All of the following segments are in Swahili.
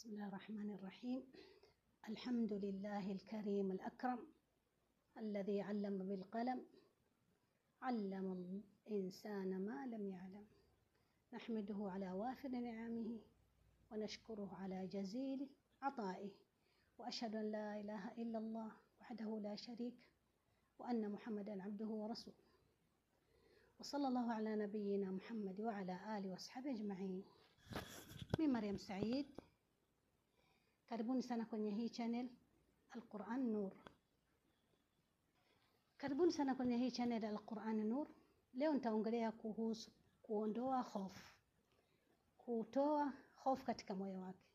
بسم الله الرحمن الرحيم. الحمد لله الكريم الأكرم الذي علم بالقلم، علم الإنسان ما لم يعلم. نحمده على وافر نعمه ونشكره على جزيل عطائه، وأشهد أن لا إله إلا الله وحده لا شريك، وأن محمدا عبده ورسوله، وصلى الله على نبينا محمد وعلى آله وأصحابه أجمعين. Mimi Mariam Said, karibuni sana kwenye hii channel Al-Quran Nur. Karibuni sana kwenye hii channel Al-Quran Nur. Leo nitaongelea kuhusu kuondoa hofu, kutoa hofu katika moyo wake.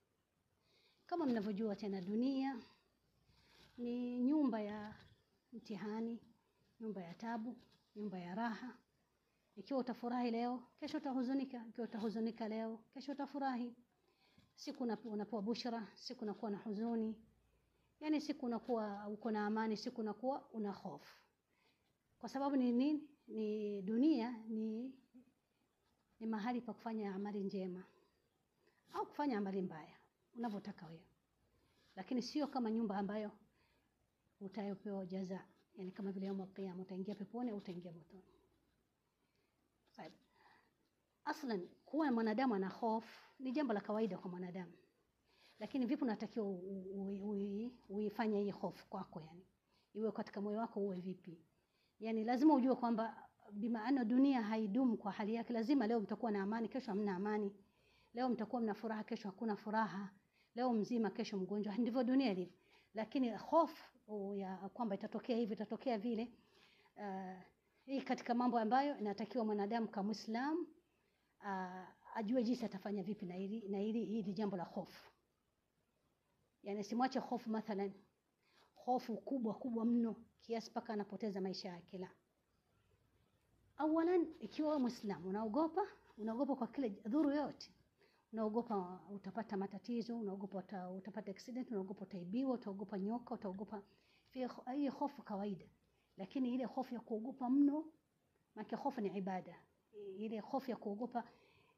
Kama mnavyojua tena, dunia ni nyumba ya mtihani, nyumba ya tabu, nyumba ya raha. Ikiwa utafurahi leo, kesho utahuzunika. Ikiwa utahuzunika leo, kesho utafurahi. Siku unapewa bushra, siku unakuwa na huzuni. Yani siku unakuwa uko na amani, siku unakuwa una hofu. Kwa sababu ni nini? Ni dunia ni mahali pa kufanya amali njema au kufanya amali mbaya unavyotaka wewe. Lakini sio kama nyumba ambayo utayopewa jaza, yani kama vile yaum al-qiyama utaingia peponi au utaingia motoni. Aslan kuwa mwanadamu ana hofu ni jambo la kawaida kwa mwanadamu. Lakini vipi unatakiwa uifanye hii hofu kwako, yani iwe katika moyo wako uwe vipi? Yani lazima ujue kwamba bima ana dunia haidumu kwa hali yake. Lazima leo mtakuwa na amani, kesho hamna amani. Leo mtakuwa mna furaha, kesho hakuna furaha. Leo mzima, kesho mgonjwa. Ndivyo dunia ilivyo. Lakini hofu ya kwamba itatokea hivi, itatokea vile, hii katika mambo ambayo inatakiwa mwanadamu kama Muislamu ajue jinsi atafanya vipi na hili jambo la hofu. Yani simwache hofu, mathalan hofu kubwa kubwa mno kiasi paka anapoteza maisha yake. La, awalan ikiwa Muislamu unaogopa, unaogopa kwa kile dhuru yote. Unaogopa utapata matatizo, unaogopa utapata accident, unaogopa utaibiwa, utaogopa nyoka, utaogopa hii hofu kawaida. Lakini ile hofu ya kuogopa mno, maana hofu ni ibada. Ile hofu ya kuogopa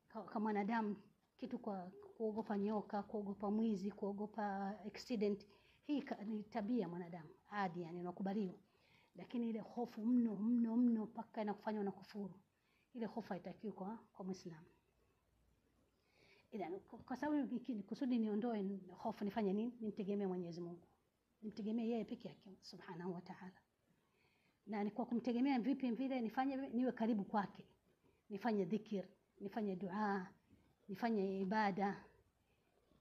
kama mwanadamu kitu, kwa kuogopa nyoka, kuogopa mwizi, kuogopa accident, hii ni tabia mwanadamu hadi yani inakubaliwa. Lakini ile hofu mno mno mno mpaka inakufanya unakufuru, ile hofu haitakiwi kwa Muislamu. Ila kwa sababu kusudi niondoe hofu nifanye nini? Nimtegemee Mwenyezi Mungu, nimtegemee yeye peke yake Subhanahu wa Ta'ala. Na ni kwa kumtegemea vipi vile nifanye, niwe karibu kwake, nifanye dhikir, nifanye dua, nifanye ibada,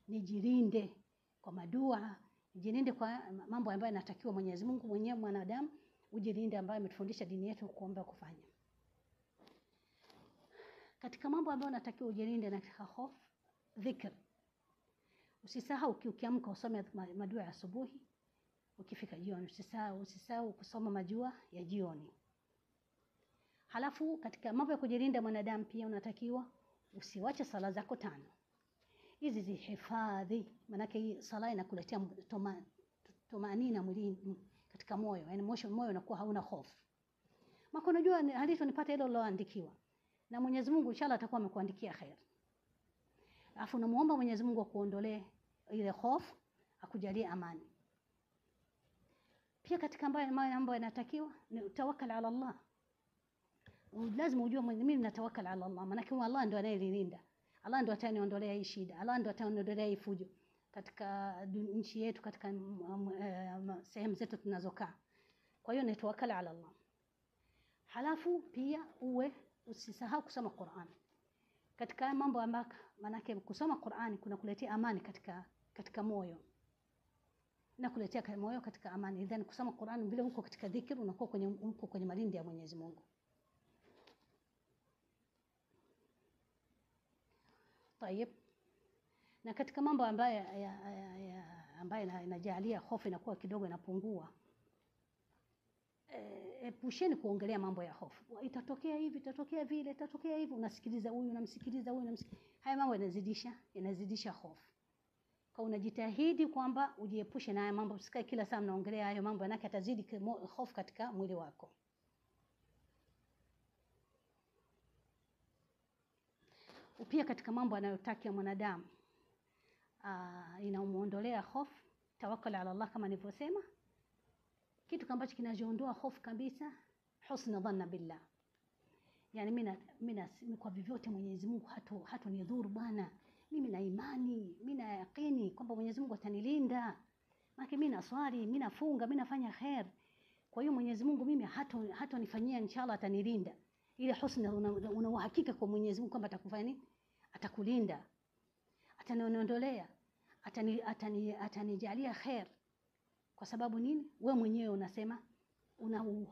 nijilinde kwa madua, nijilinde kwa mambo ambayo yanatakiwa Mwenyezi Mungu mwenyewe mwanadamu ujilinde, ambayo ametufundisha dini yetu kuomba kufanya. Katika mambo ambayo natakiwa ujilinde na hofu, dhikr. Usisahau ukiamka usome madua ya asubuhi, ukifika jioni usisahau kusoma madua ya jioni. Halafu katika mambo ya kujilinda mwanadamu pia unatakiwa usiwache sala zako tano. Hizi zihifadhi, maana hii sala inakuletea tumanina mwilini, katika moyo, yani moyo unakuwa hauna hofu. Maana unajua halitonipata hilo liloandikiwa. Na Mwenyezi Mungu inshallah atakuwa amekuandikia khair. Alafu unamuomba Mwenyezi Mungu akuondolee ile hofu, akujalie amani. Pia katika mambo yanatakiwa ni tawakkal ala Allah. Lazima ujue mimi natawakkal ala Allah, maana kwa Allah ndo anayenilinda. Allah ndo ataniondolea hii shida, Allah ndo ataniondolea hii fujo katika nchi yetu, katika sehemu zetu tunazokaa. Kwa hiyo natawakkal ala Allah. Halafu pia uwe usisahau kusoma Qur'an. Katika mambo ambayo maana kusoma Qur'an kuna kuletea amani katika moyo. Na kuletea moyo katika amani. Idhan kusoma Qur'an vile uko katika dhikr, unakuwa kwenye uko kwenye malindi ya Mwenyezi Mungu. Tayeb. Na katika mambo ambayo ambayo inajalia hofu inakuwa kidogo inapungua, epusheni kuongelea mambo ya hofu. Itatokea hivi, itatokea vile, itatokea hivi, unasikiliza huyu, unamsikiliza huyu, unamsikiliza. Haya mambo yanazidisha hofu. Kwa unajitahidi kwamba ujiepushe na haya mambo, usikae kila saa mnaongelea hayo mambo, yanake atazidi hofu katika mwili wako. Pia katika mambo anayotaka mwanadamu Inamuondolea hofu tawakkul ala Allah kama nilivyosema. Kitu ambacho kinachoondoa hofu kabisa, husna dhanna billah. Yani mimi kwa vyovyote Mwenyezi Mungu hatonidhuru bwana. Mimi na imani, mimi na yaqini kwamba Mwenyezi Mungu atanilinda. Maana mimi naswali, mimi nafunga, mimi nafanya khair. Kwa hiyo Mwenyezi Mungu mimi hatonifanyia, inshallah atanilinda. Ile husna, una uhakika kwa Mwenyezi Mungu kwamba atakufanya nini? Atakulinda. Ataniondolea, atanijalia khair. Kwa sababu nini? Wewe mwenyewe unasema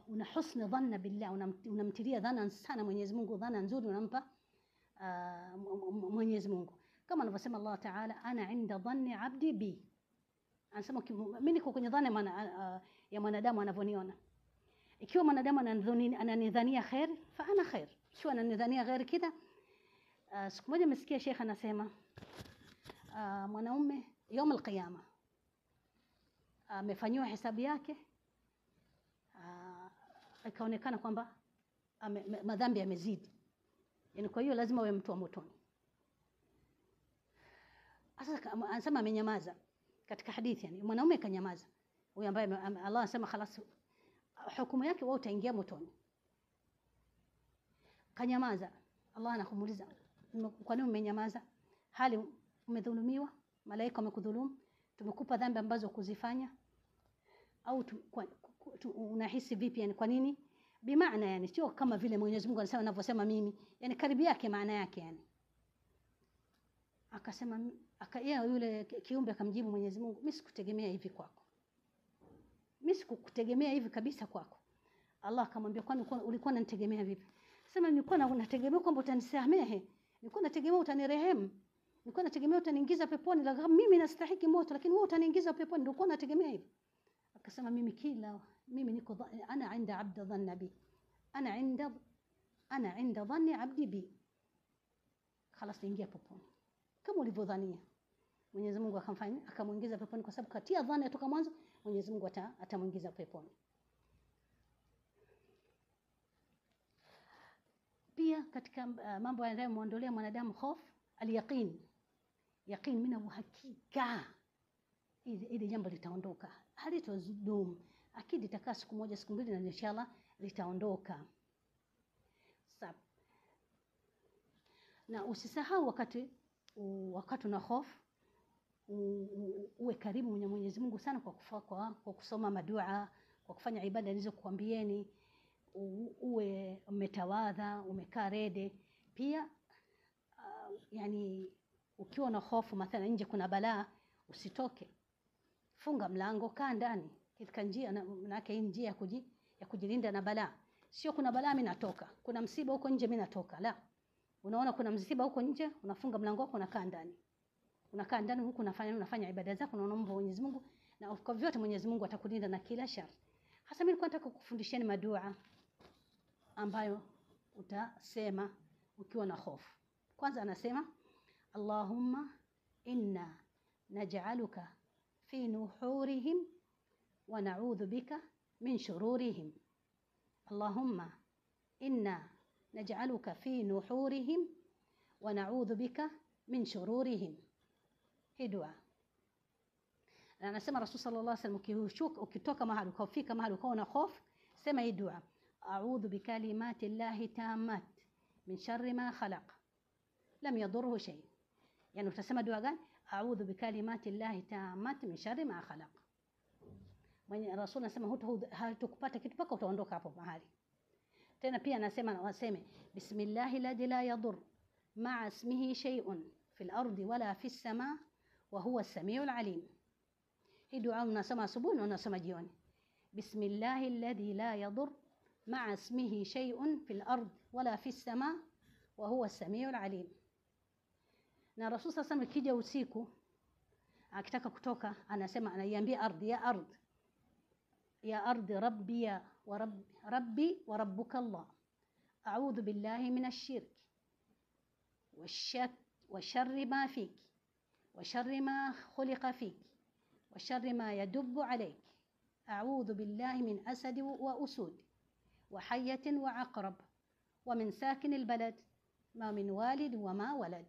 una husna dhanna billah, unamtilia dhana sana Mwenyezi Mungu, dhana nzuri unampa Mwenyezi Mungu. Kama anavyosema Allah Ta'ala, ana inda dhanni abdi bi. Anasema mimi niko kwenye dhana ya mwanadamu anavyoniona. Ikiwa mwanadamu ananidhania khair, fa ana khair. Ikiwa ananidhania ghair kida. Siku moja nimesikia Sheikh anasema mwanaume يوم القيامة amefanywa hesabu yake, ikaonekana kwamba madhambi yamezidi. Yani kwa hiyo lazima awe mtu wa motoni. Sasa anasema amenyamaza katika hadithi, yani mwanaume kanyamaza. Huyu ambaye Allah anasema خلاص hukumu yake wewe utaingia motoni. Kanyamaza. Allah anakumuuliza kwa nini umenyamaza? Hali umedhulumiwa, malaika wamekudhulumu, tumekupa dhambi ambazo kuzifanya, au unahisi vipi? Yani kwa nini? Bimaana yani sio kama vile Mwenyezi Mungu anasema anavyosema mimi, yani karibu yake maana yake yani. Akasema yule kiumbe akamjibu Mwenyezi Mungu, mimi sikutegemea hivi kwako. Mimi sikukutegemea hivi kabisa kwako. Allah akamwambia kwani ulikuwa unanitegemea vipi? Sema nilikuwa nategemea kwamba utanisamehe, nilikuwa nategemea utanirehemu, nilikuwa nategemea utaniingiza peponi, lakini mimi nastahiki moto, lakini wewe utaniingiza peponi, ndio ulikuwa unategemea hivi. Akasema mimi kila mimi niko ana inda abdi dhanna bi, ana inda dhanni abdi bi. خلاص ingia peponi kama ulivyodhania. Mwenyezi Mungu akamfanya akamuingiza peponi kwa sababu katia dhana toka mwanzo Mwenyezi Mungu atamuingiza peponi. Pia katika mambo yanayomuondolea mwanadamu hofu, al-yaqin. Yaqin, mina uhakika ili jambo litaondoka, halitodumu. Akidi itakaa siku moja siku mbili na inshallah litaondoka. Na usisahau wakati una hofu uwe karibu na Mwenyezi Mungu sana kwa kusoma madua, kwa kufanya ibada nilizokuambieni, uwe umetawadha, umekaa rede. Pia yani ukiwa na hofu mathalan nje kuna balaa, usitoke. Funga mlango, kaa ndani. Katika njia, maana hii njia ya kujilinda na balaa. Sio kuna balaa mimi natoka, kuna msiba huko nje mimi natoka. La. Unaona kuna msiba huko nje, unafunga mlango wako unakaa ndani. Unakaa ndani huku unafanya ibada zako na unaomba Mwenyezi Mungu, na kwa vyote Mwenyezi Mungu atakulinda na kila shari. Hasa mimi nilikuwa nataka kukufundisheni madua ambayo utasema ukiwa na hofu. Kwanza anasema Allahumma inna naj'aluka fi nuhurihim wa na'udhu bika min shururihim. Allahumma inna naj'aluka fi nuhurihim wa na'udhu bika min shururihim. Hii dua. Na anasema Rasul sallallahu alaihi wasallam, ukitoka mahali ukafika mahali ukawa na hofu, sema hii dua: a'udhu bikalimati llahi tammat min sharri ma khalaq lam yadurruhu shay. Yani utasema dua gani? A'udhu bikalimati llahi tammat min sharri ma khalaq. Mwenye Rasul anasema hatukupata kitu mpaka utaondoka hapo mahali. Tena pia anasema waseme bismillahi alladhi la yadur ma'a ismihi shay'un fil ardi wala fis samaa wa huwa as-sami'ul alim. Hii dua unasema asubuhi na unasema jioni. Bismillahi alladhi la yadur ma'a ismihi shay'un fil ardi wala fis samaa wa huwa as-sami'ul alim. Na Rasul sasa akija usiku akitaka kutoka anasema, anaiambia ardhi, ya ardhi, ya ardhi rabbi wa rabbi wa rabbuka Allah, a'udhu billahi minash shirki wa sharri ma fik wa sharri ma khuliqa fik wa sharri ma yadubbu alayk, a'udhu billahi min asadi wa usud wa hayyatin wa aqrab wa min sakin albalad ma min walid wa ma walad.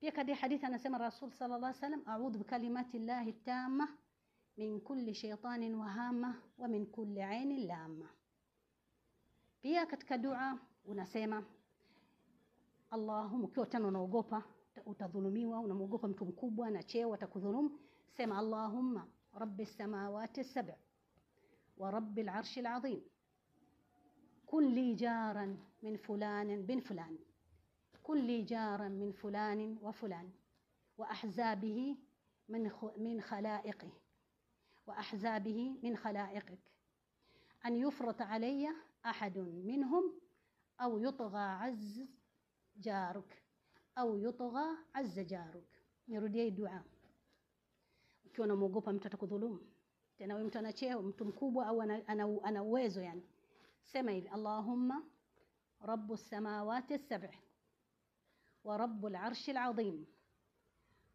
Pia katika hadithi anasema Rasul sallallahu alaihi wasallam, a'udhu bikalimati llahi tamma min kulli shaytanin wahama wa min kulli ainin lama. Pia katika dua unasema Allahumma, ukiwa tena unaogopa utadhulumiwa, unamwogopa mtu mkubwa na cheo atakudhulumu, sema Allahumma rabbi samawati sab' wa rabbil arshil azim kun li jaran min fulanin bin fulan kun li jaran min fulanin wa fulan wa ahzabihi min khalaiqihi wa ahzabihi min khalaiqik an yufrata alayya ahadun minhum au yutgha azz jaruk au yutgha azz jaruk. Nirudie dua. Ukiwa unamwogopa mtu atakudhulumu, tena wewe mtu ana cheo, mtu mkubwa au ana uwezo yani, sema hivi Allahumma rabbus samawati as-sab' wa rabbul arshil azim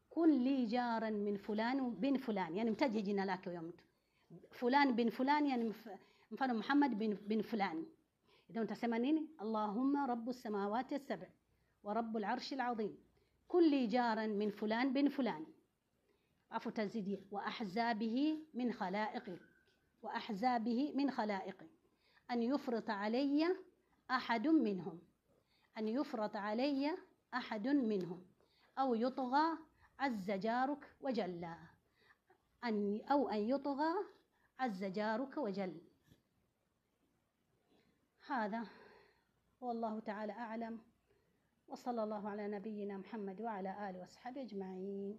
kun li jaran min fulan bin fulan, yani mtaje jina lake huyo mtu, fulan bin fulan, yani mfano Muhammad bin fulan. Idha utasema nini? Allahumma rabbus samawati as-sab' wa rabbul arshil azim kun li jaran min fulan bin fulan, afu tazidi wa ahzabihi min khalaiqi wa ahzabihi min khalaiqi an yufrita alayya ahadun minhum an yufrita alayya ahadun minhum au yutgha azza jaruk wa jalla an au an yutgha azza jaruk wa jalla. هذا والله تعالى أعلم، وصلى الله على نبينا محمد وعلى آله وصحبه أجمعين.